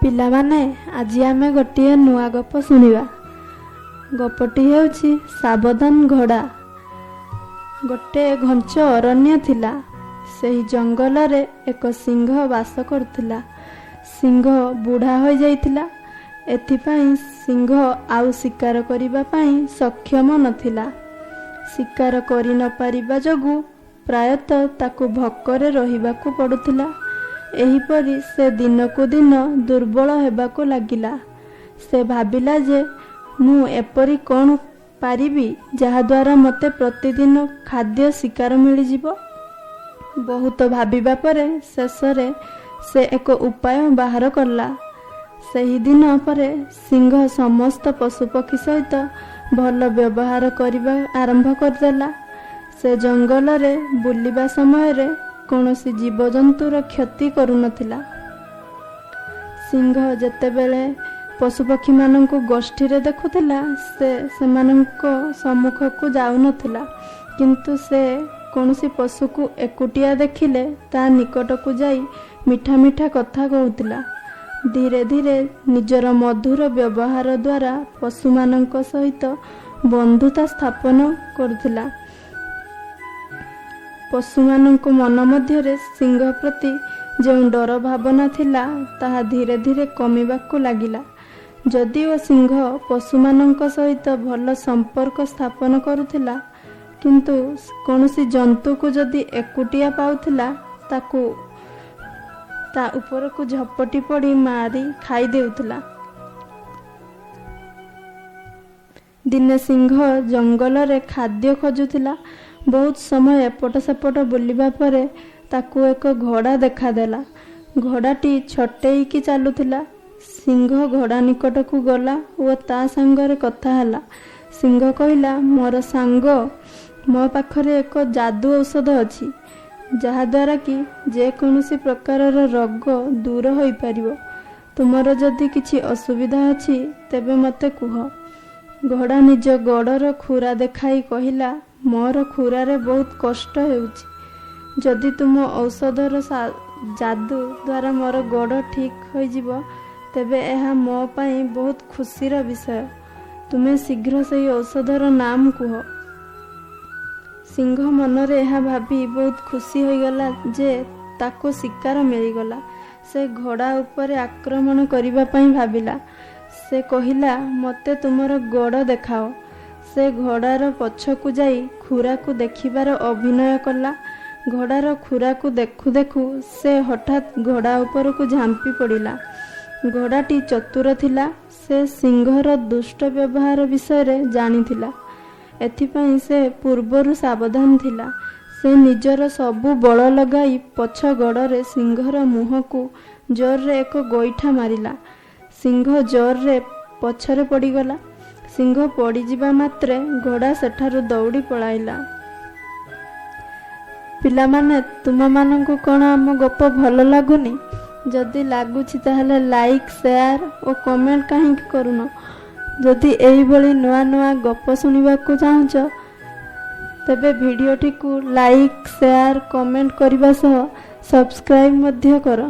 ପିଲାମାନେ, ଆଜି ଆମେ ଗୋଟିଏ ନୂଆ ଗପ ଶୁଣିବା। ଗପଟି ହେଉଛି ସାବଧାନ ଘୋଡ଼ା। ଗୋଟେ ଘଞ୍ଚ ଅରଣ୍ୟ ଥିଲା। ସେହି ଜଙ୍ଗଲରେ ଏକ ସିଂହ ବାସ କରୁଥିଲା। ସିଂହ ବୁଢ଼ା ହୋଇଯାଇଥିଲା। ଏଥିପାଇଁ ସିଂହ ଆଉ ଶିକାର କରିବା ପାଇଁ ସକ୍ଷମ ନଥିଲା। ଶିକାର କରି ନପାରିବା ଯୋଗୁଁ ପ୍ରାୟତଃ ତାକୁ ଭୋକରେ ରହିବାକୁ ପଡ଼ୁଥିଲା। ଏହିପରି ସେ ଦିନକୁ ଦିନ ଦୁର୍ବଳ ହେବାକୁ ଲାଗିଲା। ସେ ଭାବିଲା ଯେ ମୁଁ ଏପରି କ'ଣ ପାରିବି, ଯାହାଦ୍ୱାରା ମୋତେ ପ୍ରତିଦିନ ଖାଦ୍ୟ ଶିକାର ମିଳିଯିବ। ବହୁତ ଭାବିବା ପରେ ଶେଷରେ ସେ ଏକ ଉପାୟ ବାହାର କଲା। ସେହିଦିନ ପରେ ସିଂହ ସମସ୍ତ ପଶୁପକ୍ଷୀ ସହିତ ଭଲ ବ୍ୟବହାର କରିବା ଆରମ୍ଭ କରିଦେଲା। ସେ ଜଙ୍ଗଲରେ ବୁଲିବା ସମୟରେ କୌଣସି ଜୀବଜନ୍ତୁର କ୍ଷତି କରୁନଥିଲା। ସିଂହ ଯେତେବେଳେ ପଶୁପକ୍ଷୀମାନଙ୍କୁ ଗୋଷ୍ଠୀରେ ଦେଖୁଥିଲା, ସେ ସେମାନଙ୍କ ସମ୍ମୁଖକୁ ଯାଉନଥିଲା। କିନ୍ତୁ ସେ କୌଣସି ପଶୁକୁ ଏକୁଟିଆ ଦେଖିଲେ ତା ନିକଟକୁ ଯାଇ ମିଠା ମିଠା କଥା କହୁଥିଲା। ଧୀରେ ଧୀରେ ନିଜର ମଧୁର ବ୍ୟବହାର ଦ୍ୱାରା ପଶୁମାନଙ୍କ ସହିତ ବନ୍ଧୁତା ସ୍ଥାପନ କରୁଥିଲା। ପଶୁମାନଙ୍କ ମନ ମଧ୍ୟରେ ସିଂହ ପ୍ରତି ଯେଉଁ ଡର ଭାବନା ଥିଲା, ତାହା ଧୀରେ ଧୀରେ କମିବାକୁ ଲାଗିଲା। ଯଦିଓ ସିଂହ ପଶୁମାନଙ୍କ ସହିତ ଭଲ ସମ୍ପର୍କ ସ୍ଥାପନ କରୁଥିଲା, କିନ୍ତୁ କୌଣସି ଜନ୍ତୁକୁ ଯଦି ଏକୁଟିଆ ପାଉଥିଲା, ତାକୁ ତା ଉପରକୁ ଝପଟି ପଡ଼ି ମାରି ଖାଇ ଦେଉଥିଲା। ଦିନେ ସିଂହ ଜଙ୍ଗଲରେ ଖାଦ୍ୟ ଖୋଜୁଥିଲା। ବହୁତ ସମୟ ଏପଟ ସେପଟ ବୁଲିବା ପରେ ତାକୁ ଏକ ଘୋଡ଼ା ଦେଖାଦେଲା। ଘୋଡ଼ାଟି ଛୋଟେଇକି ଚାଲୁଥିଲା। ସିଂହ ଘୋଡ଼ା ନିକଟକୁ ଗଲା ଓ ତା ସାଙ୍ଗରେ କଥା ହେଲା। ସିଂହ କହିଲା, ମୋର ସାଙ୍ଗ, ମୋ ପାଖରେ ଏକ ଯାଦୁ ଔଷଧ ଅଛି, ଯାହାଦ୍ୱାରା କି ଯେକୌଣସି ପ୍ରକାରର ରୋଗ ଦୂର ହୋଇପାରିବ। ତୁମର ଯଦି କିଛି ଅସୁବିଧା ଅଛି, ତେବେ ମୋତେ କୁହ। ଘୋଡ଼ା ନିଜ ଗୋଡ଼ର ଖୁରା ଦେଖାଇ କହିଲା, ମୋର ଖୁରାରେ ବହୁତ କଷ୍ଟ ହେଉଛି। ଯଦି ତୁମ ଔଷଧର ଯାଦୁ ଦ୍ୱାରା ମୋର ଗୋଡ଼ ଠିକ୍ ହୋଇଯିବ, ତେବେ ଏହା ମୋ ପାଇଁ ବହୁତ ଖୁସିର ବିଷୟ। ତୁମେ ଶୀଘ୍ର ସେହି ଔଷଧର ନାମ କୁହ। ସିଂହ ମନରେ ଏହା ଭାବି ବହୁତ ଖୁସି ହୋଇଗଲା ଯେ ତାକୁ ଶିକାର ମିଳିଗଲା। ସେ ଘୋଡ଼ା ଉପରେ ଆକ୍ରମଣ କରିବା ପାଇଁ ଭାବିଲା। ସେ କହିଲା, ମୋତେ ତୁମର ଗୋଡ଼ ଦେଖାଅ। ସେ ଘୋଡ଼ାର ପଛକୁ ଯାଇ ଖୁରାକୁ ଦେଖିବାର ଅଭିନୟ କଲା। ଘୋଡ଼ାର ଖୁରାକୁ ଦେଖୁ ଦେଖୁ ସେ ହଠାତ୍ ଘୋଡ଼ା ଉପରକୁ ଝାମ୍ପି ପଡ଼ିଲା। ଘୋଡ଼ାଟି ଚତୁର ଥିଲା। ସେ ସିଂହର ଦୁଷ୍ଟ ବ୍ୟବହାର ବିଷୟରେ ଜାଣିଥିଲା। ଏଥିପାଇଁ ସେ ପୂର୍ବରୁ ସାବଧାନ ଥିଲା। ସେ ନିଜର ସବୁ ବଳ ଲଗାଇ ପଛ ଗୋଡ଼ରେ ସିଂହର ମୁହଁକୁ ଜୋରରେ ଏକ ଗୋଇଠା ମାରିଲା। ସିଂହ ଜୋରରେ ପଛରେ ପଡ଼ିଗଲା। ସିଂହ ପଡ଼ିଯିବା ମାତ୍ରେ ଘୋଡ଼ା ସେଠାରୁ ଦୌଡ଼ି ପଳାଇଲା। ପିଲାମାନେ, ତୁମମାନଙ୍କୁ କ'ଣ ଆମ ଗପ ଭଲ ଲାଗୁନି? ଯଦି ଲାଗୁଛି, ତାହେଲେ ଲାଇକ୍, ସେୟାର ଓ କମେଣ୍ଟ କାହିଁକି କରୁନ? ଯଦି ଏଇଭଳି ନୂଆ ନୂଆ ଗପ ଶୁଣିବାକୁ ଚାହୁଁଛ, ତେବେ ଭିଡ଼ିଓଟିକୁ ଲାଇକ୍, ସେୟାର, କମେଣ୍ଟ କରିବା ସହ ସବସ୍କ୍ରାଇବ୍ ମଧ୍ୟ କର।